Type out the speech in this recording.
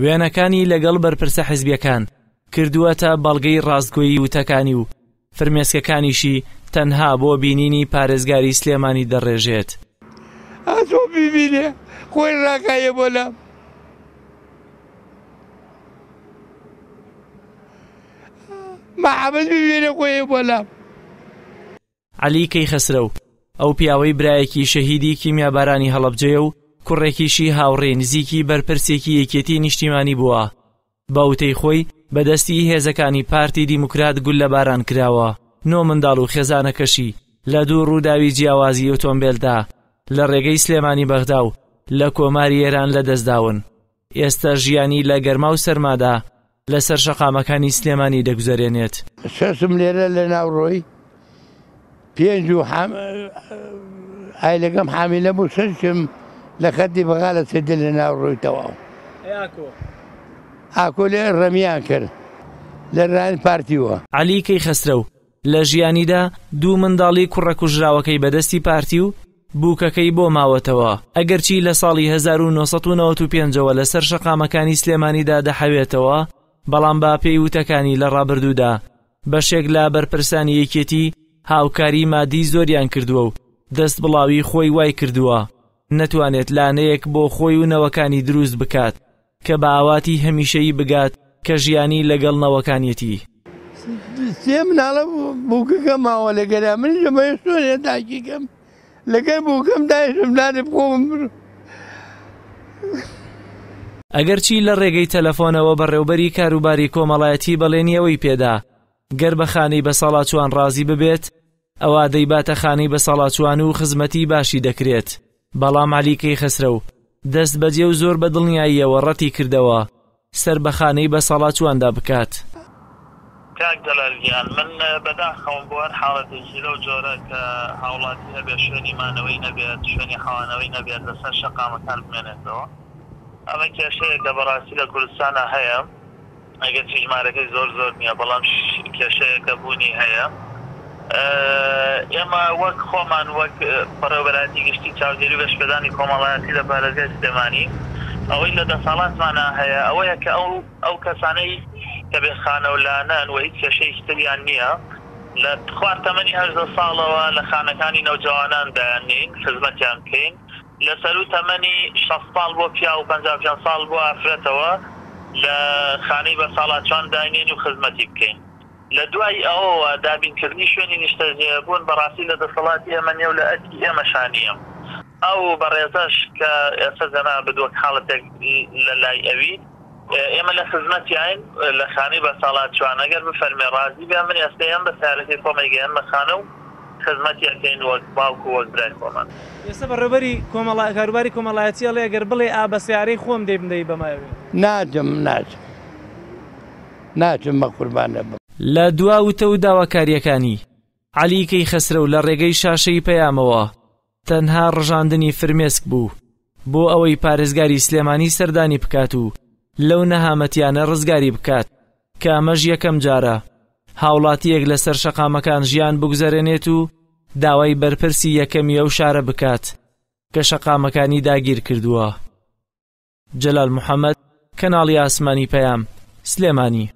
وێنەکانی لەگەڵ بەرپرسە حزبیەکان کردووەتە بەڵگەی ڕاستگۆیی وتەکانی و فرمێسکەکانیشی تەنها بۆ بینینی پارێزگاری سلێمانی دەڕێژێت. ئاسۆ بیبینێ خۆی ڕاکایە بۆ لام. محەمەد ببینێ خۆی بۆ لام. عەلی کەیخەسرەو، ئەو پیاوەی برایەکی شەهیدی کیمیابارانی هەڵەبجەیە و کوڕێکیشی هاوڕێی نزیکی بەرپرسێکی یەکێتی نیشتیمانی بووە، بە وتەی خۆی بە دەستی هێزەکانی پارتی دیموکرات گوللەباران کراوە، نۆ منداڵ و خێزانەکەشی لە دوو ڕووداوی جیاوازی ئۆتۆمبێلدا لە ڕێگەی سلێمانی بەغدا و لە کۆماری ئێران لەدەستداون. ئێستا ژیانی لە گەرما و سەرمادا لەسەر شەقامەکانی سلێمانی دەگوزەرێنێت. شەشم لێرە لە ناو ڕۆی پێنج و ئایلەکەم حامیلە بوو شەشم لە خەتی بەغا لە سێدە لە ناو ڕۆی تەواو ئاکۆ لێ ڕەمیان کرد لە لایەن پارتیوە. عەلی کەیخەسرەو لە ژیانیدا دوو منداڵی کوڕە کوژراوەکەی بەدەستی پارتی و بووکەکەی بۆ ماوەتەوە، ئەگەرچی لە ساڵی 1995 ەوە لەسەر شەقامەکانی سلێمانیدا دەحەوێتەوە، بەڵام بە پێی وتەکانی لە ڕابردوودا بەشێک لە بەرپرسانی یەکێتی هاوکاری مادی زۆریان کردووە و دەست بڵاوی خۆی وای کردووە نەتوانێت لانەیەک بۆ خۆی و نەوەکانی دروست بکات کە بە ئاواتی هەمیشەیی بگات کە ژیانی لەگەڵ نەوەکانیەتی. سێ مناڵە بووکەکە ماوە لەگەرا من ژەمەیە شۆێ داکیکەم لەگەر بووکەم دایشم نانێ بخۆم. ئەگەرچی لە ڕێگەی تەلەفۆنەوە بەڕێوبەری کاروباری کۆمەڵایەتی بەڵێنی ئەوەی پێدا گەر بە خانەی بەساڵاچووان ڕازی ببێت ئەوا دەیباتە خانەی بەساڵاچووان و خزمەتی باشی دەکرێت، بەڵام عەلی کەیخەسرەو دەستبەجێ و زۆر بە دڵنیاییەوە ڕەتی کردەوە سەر بە خانەی بەساڵاچوواندا بکات. کاک جەلال گیان من بەداخەوەم بۆ هەر حاڵەتێکی لەو جۆرە کە هاوڵاتی هەبێت شوێنی مانەوەی نەبێت شوێنی حەوانەوەی نەبێت لەسەر شەقامەکان بمێنێتەوە ئەمە کێشەیەکە بەڕاستی لە کوردستانا هەیە. ئەگەرچی ژمارەکەی زۆر زۆر نییە، بەڵام کێشەیەکە بوونی هەیە. ئێمە وەک خۆمان وەک بەڕێوەبەرایەتی گشتی چاودێری و گەشەپێدانی کۆمەڵایەتی لە پارێزگای سلێمانی ئەوەی لە دەسەڵاتمانا هەیە ئەوەیە کە ئەو ئەو کەسانەی کە بێ خانە و لانەن و هیچ کێشەیەکی تریان نییە لە خوار تەمەنی 18 ساڵەوە لە خانەکانی نەوجەوانان دایاننێین خزمەتیان بکەین. لە سەروو تەمەنی 60 ساڵ بۆ پیاو و 55 ساڵ بۆ ئافرەتەوە لە خانەی بەساڵاچوان داینێین و خزمەتی بکەین. لە دوای ئەوەوە دابینکردنی شوێنی نیشتەجێبوون بەڕاستی لە دەسەڵاتی ئێمە نییە و لە ئەرکی ئێمەشا نییە. ئەو بەڕێزەش کە ئێستا جەنابت وەک حاڵەتێک لە لای ئەوی، ئێمە لە خزمەتیاین لە خانەی بەساڵاچوان، ئەگەر بفەرموێ ڕازی بێ من ئێستا یەم بە سەیارەکەی خۆم ئەیگەیەنمە خانە و خزمەتی ئەکەین وەک باوک و وەک برای خۆمان. ئێستا بەڕێوبەری کۆمەڵا کاروباری کۆمەڵایەتی ئەڵێ ئەگەر بڵێ ئا بە سەیارەی خۆم دەیبم دەیبەمە ئەوێ. ناچم ناچم ناچم بە قوربان دەبم. لە دوا وتە و داواکارییەکانی، عەلی کەیخەسرەو لە ڕێگەی شاشەی پەیامەوە، تەنها ڕژاندنی فرمێسک بوو بۆ ئەوەی پارێزگاری سلێمانی سەردانی بکات و لەو نەهامەتیانە ڕزگاری بکات کە ئەمەش یەکەم جارە هاوڵاتیەک لەسەر شەقامەکان ژیان بگوزەرێنێت و داوای بەرپرسی یەکەمی ئەو شارە بکات کە شەقامەکانی داگیر کردووە. جەلال محەمەد، کەناڵی ئاسمانی پەیام، سلێمانی.